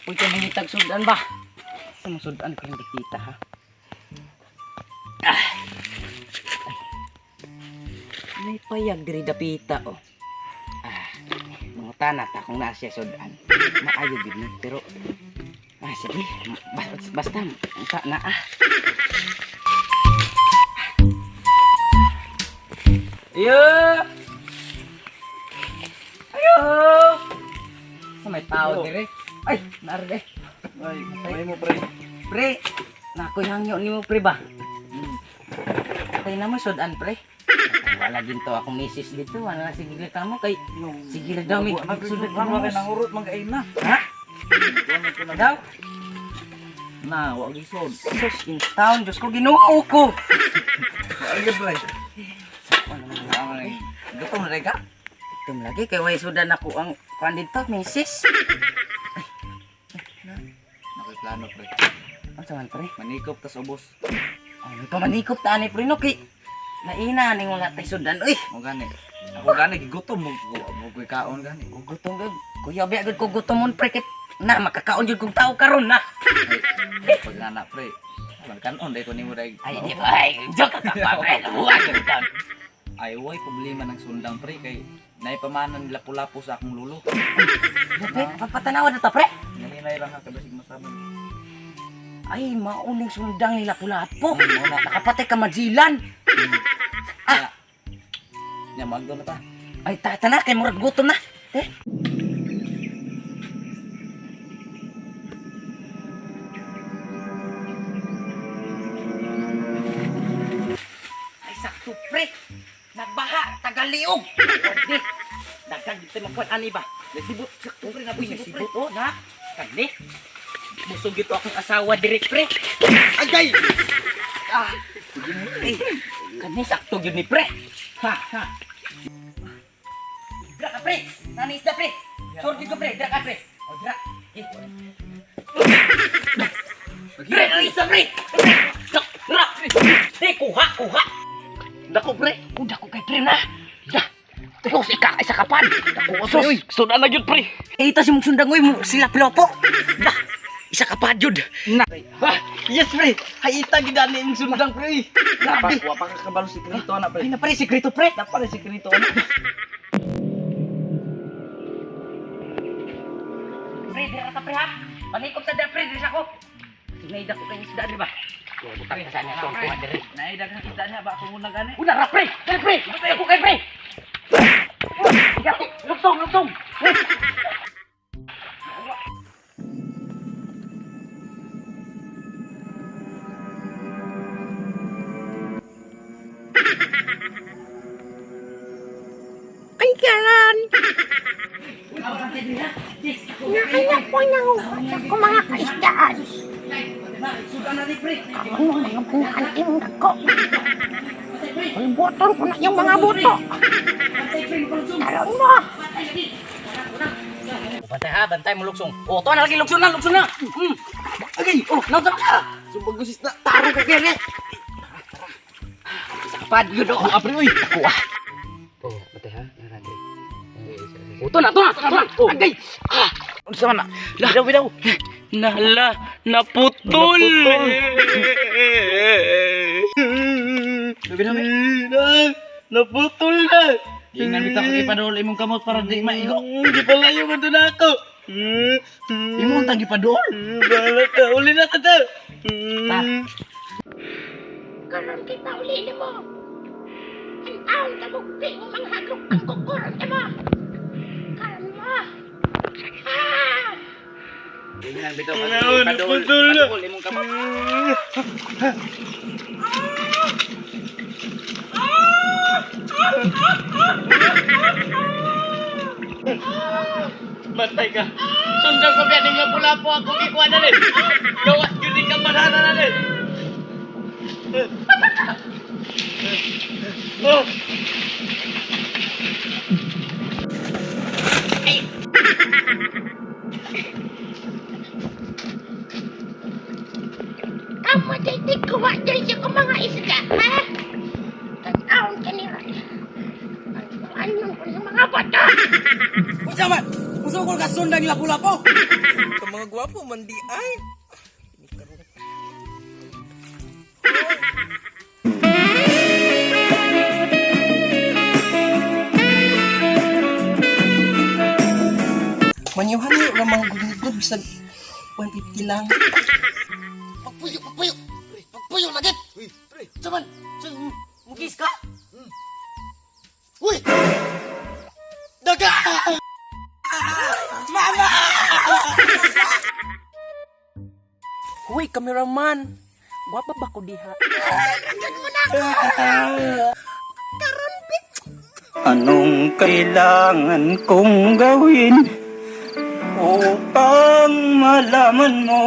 Kapoy ka mangitag sudan ba? Sa mga sudan ko hindi kita ha. Ah. Ay. May payag diri dapita oh. Ah, mga tanat akong naa siya sudan. Maayo gid ni pero ah sige, basta basta unta na ah. Ayo! Ayo! Sa may tao dire. Ay, naarde. Ay, may mo pre. Pre, nakoy hangyo nimo pre ba? Kay na mo sudan pre. Wala ginto akong misis dito, wala na sige ka mo kay sige ra daw mi Sudan sudan man mo kay nangurot man kay na. Ha? Daw? Na, wa gi sod. Sus, in town, Diyos ko, ginoo ko. Ay pre. Ano naman Ay, gutom na ka? Tum lagi kay way sudan ako ang kuan dito, misis. Nakoy plano pre. Ano man pre? Manikop tas ubos. Ay, may pamanikop ta ani pre no kay naina ning wala tay sudan oy. Mo gani. Ako gani gigutom mo mo koy kaon gani. Gutom gud. Kuya biya gud ko gutomon pre kay na makakaon jud kog tao karon na. Ay, pag nga na pre. Man kanon day ko nimo day. Ay, di ba? Ay, joke ka pa, pre. Buwan ka taon. Ay, way problema ng sundang pre kay naipamanan lapu-lapu sa akong lulo. Pre, papatanawa na ta, pre. Nahinay lang ha kabasig masaban. Ay, mauning sundang nila pulapo. Mo na. Nakapatay ka majilan. Ah. Nya magdo na ta. Ay, tata na, kay murag gutom na. Eh. Ay, sakto, pre. Nagbaha, tagaliog. Pwede. Daghang dito makuan ani ba? Nasibot, sakto, pre. Nabuy, nasibot, oh, na. Kani. Busog ito akong asawa direct, pre. Agay! Ah. Ay, kani sakto gyud ni pre. Ha, ha. Dra ka pre. Nani isda pre. Sure gyud ko pre, dra ka pre. O dra. Eh. Pre, nani isda pre. Pre. Dra. Dra. Pre, kuha, kuha. Dako pre. Uda ko kay pre na. Da. Terus ika isa kapan. Dako sos. Uy, sudan na gyud pre. Eh, ita si mong sundang oy mo sila pilopo. Da. Isa kapad yun. Na. Ha, Yes pre. Hay ita gid ani imong sundang pre. Grabe. Wa pa ka kabalo sikreto ana pre. Ay, na pre, sikreto pre. Napa na sikreto ana. Pre, dira ka pre ha. Panikop sa dira pre, dira ako. Sinaida ko kay isda di ba? Butang ka sa niya tong kuha diri. Naay daghang isda niya ba kung una gani. Una ra pre, dali pre. Ako kay pre. Luksong, luksong. Ay, karan. Naanak ko ng ko mga kaisdaan. Karon mga banaan imong dagko. Pulboton ko na yung mga buto. Karon mo. Bantay ha, bantay mo luksong. Oh, to na lagi luksong na, luksong na. Mm. Agay, oh, naunsa ka? Sumbag ko sisda. Tarong ka kere. Sa pad yun oh. Ah pre uy. Ako ah. Oh, bantay ha, narandi. Oh, to na, to na, to na. Agay. Ah, Unsa man na? Bidaw bidaw. Nala, naputol. Bidaw bidaw. Naputol na. Ingnan bitaw ko ipadol imong kamot para di maigo. Gipalayo man to na ako. Imong tang gipadol. Bahala ka, uli na ka ta. Ta. Karon kay pauli mo. Ang taon ka mo mo manghaglok ang kukuron mo. Karon mo. Ah! Ingnan bitaw ko ipadol. Padol imong kamot. Matay ka. Sundan ko biya ning lapu-lapu ako gikuha na rin. Gawas gyud ni kang banana na rin. Oh. Kamu day kuha day sa ko mga isda, ha? Tanaon ka nila. Ano ko yung mga bata? Unsa man? Unsa Magsugol ka sundang lapu-lapo. Ka mga gwapo man di ay. Manyuhan niyo ra mga gugod bisag 150 lang. Pagpuyo, pagpuyo. Pagpuyo lagi. Uy, pre. Saman. Mugis ka? Uy. Daga! Huy, cameraman. Gwapa ba ko diha? Anong kailangan kong gawin upang malaman mo?